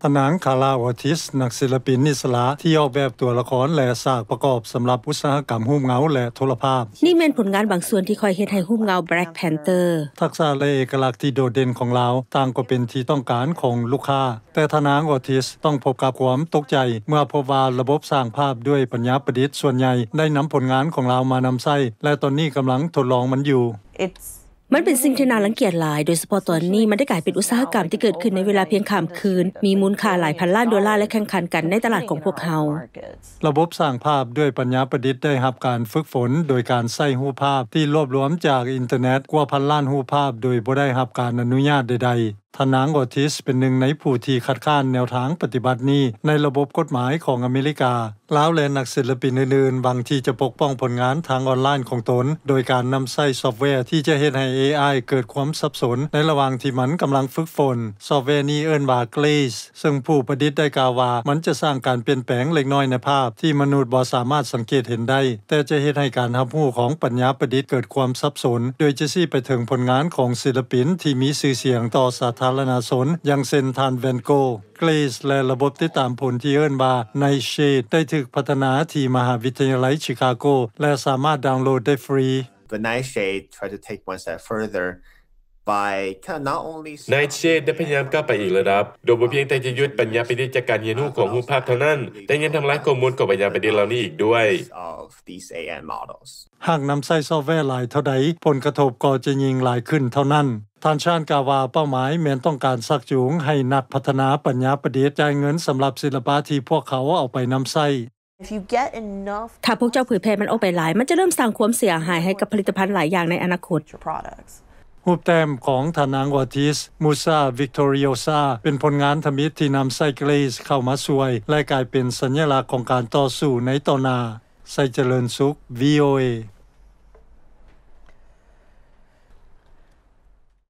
ທ່ານນາງ Carla Ortiz ນັກສິລະປິນອິດສະຫຼະທີ່ອອກແບບຕົວລະຄອນ ແລະ ສາກປະກອບສຳລັບອຸດສາຫະກຳຮູບເງົາ ແລະ ໂທລະພາບ. ນີ້ແມ່ນຜົນງານບາງສ່ວນທີ່ຂ້ອຍເຮັດໃຫ້ຮູບເງົາ Black Panther. ທັກສະ ແລະ ເອກະລັກທີ່ໂດດເດັ່ນຂອງລາວ ຕ່າງກໍເປັນທີ່ຕ້ອງການຂອງລູກຄ້າ, ແຕ່ທ່ານນາງ Ortiz ຕ້ອງພົບກັບຄວາມຕົກໃຈ ເມື່ອພົບວ່າລະບົບສ້າງພາບດ້ວຍປັນຍາປະດິດສ່ວນໃຫຍ່ໄດ້ນຳຜົນງານຂອງລາວມານຳໃຊ້ ແລະ ຕອນນີ້ກຳລັງທົດລອງມັນຢູ່. ມັນເປັນສິ່ງທີ່ໜ້າລັງກຽດຫຼາຍ, ໂດຍສະເພາະຕອນນີ້ມັນໄດ້ກາຍເປັນອຸດສາຫະກຳທີ່ເກີດຂຶ້ນໃນເວລາພຽງຂ້າມຄືນ, ມີມູນຄ່າຫຼາຍພັນລ້ານໂດລາ ແລະ ແຂ່ງຂັນກັນໃນຕະຫຼາດຂອງພວກເຮົາ. ລະບົບສ້າງພາບດ້ວຍປັນຍາປະດິດໄດ້ຮັບການຝຶກຝົນໂດຍການໃຊ້ຮູບພາບທີ່ລວບລວມຈາກອິນເຕີເນັດກວ່າພັນລ້ານຮູບພາບໂດຍບໍ່ໄດ້ຮັບການອະນຸຍາດໃດໆ. ທ່ານນາງ Ortiz ເປັນໜຶ່ງໃນຜູ້ທີ່ຄັດຄ້ານແນວທາງປະຕິບັດນີ້ໃນລະບົບກົດໝາຍຂອງອາເມລິກາ. ລາວ ແລະ ນັກສິລະປິນອື່ນໆ ຫວັງທີ່ຈະປົກປ້ອງຜົນງານທາງອອນລາຍຂອງຕົນ ໂດຍການນຳໃຊ້ຊອບແວທີ່ຈະເຮັດໃຫ້ ເອໄອ ເກີດຄວາມສັບສົນໃນລະຫວ່າງທີ່ມັນກຳລັງຝຶກຝົນ. ຊອບແວນີ້ເອີ້ນວ່າ Glaze ເຊິ່ງຜູ້ປະດິດໄດ້ກ່າວວ່າ ມັນຈະສ້າງການປ່ຽນແປງເລັກນ້ອຍໃນພາບທີ່ມະນຸດບໍ່ສາມາດສັງເກດເຫັນໄດ້, ແຕ່ຈະເຮັດໃຫ້ການຮັບຮູ້ຂອງປັນຍາປະດິດເກີດຄວາມສັບສົນ, ໂດຍຈະຊີ້ໄປເຖິງຜົນງານຂອງສິລະປິນທີ່ມີຊື່ສຽງຕໍ່ສາທາລະນະຊົນ ຢ່າງເຊັ່ນ ທ່ານ Van Gogh. Glaze ແລະ ລະບົບຕິດຕາມຜົນທີ່ເອີ້ນວ່າ Nightshade ໄດ້ຖືກພັດທະນາທີ່ມະຫາວິທະຍາໄລ Chicago ແລະ ສາມາດດາວໂຫຼດໄດ້ຟຣີ. The Nightshade try to take one step further by kind of not only Nightshade ໄດ້ພະຍາຍາມກ້າວໄປອີກລະດັບ ໂດຍບໍ່ພຽງແຕ່ຈະຢຸດປັນຍາປະດິດຈາກການຮຽນຮູ້ຂອງຮູບພາບເທົ່ານັ້ນ, ແຕ່ຍັງທຳລາຍຂໍ້ມູນຂອງປັນຍາປະດິດເຫຼົ່ານີ້ອີກດ້ວຍ. Of these A I models. ຫາກນຳໃຊ້ຊອບແວຫຼາຍເທົ່າໃດ, ຜົນກະທົບກໍຈະຍິ່ງຫຼາຍຂຶ້ນເທົ່ານັ້ນ. ທ່ານ Chan ກ່າວວ່າເປົ້າໝາຍແມ່ນຕ້ອງການຊັກຈູງໃຫ້ນັກພັດທະນາປັນຍາປະດິດຈ່າຍເງິນສຳລັບສິລະປະທີ່ພວກເຂົາເອົາໄປນຳໃຊ້. If you get enough ຖ້າພວກເຈົ້າເຜີຍແຜ່ມັນອອກໄປຫຼາຍ, ມັນຈະເລີ່ມສ້າງຄວາມເສຍຫາຍໃຫ້ກັບຜະລິດຕະພັນຫຼາຍຢ່າງໃນອະນາຄົດ. Your products. ຮູບແຕ້ມຂອງທ່ານນາງ Ortiz, Musa Victoriosa ເປັນຜົນງານທຳອິດທີ່ນຳໃຊ້ Glaze ເຂົ້າມາຊ່ວຍ ແລະ ກາຍເປັນສັນຍະລັກຂອງການຕໍ່ສູ້ໃນຕໍ່ໜ້າ. ໄຊຈະເລີນສຸກ VOA.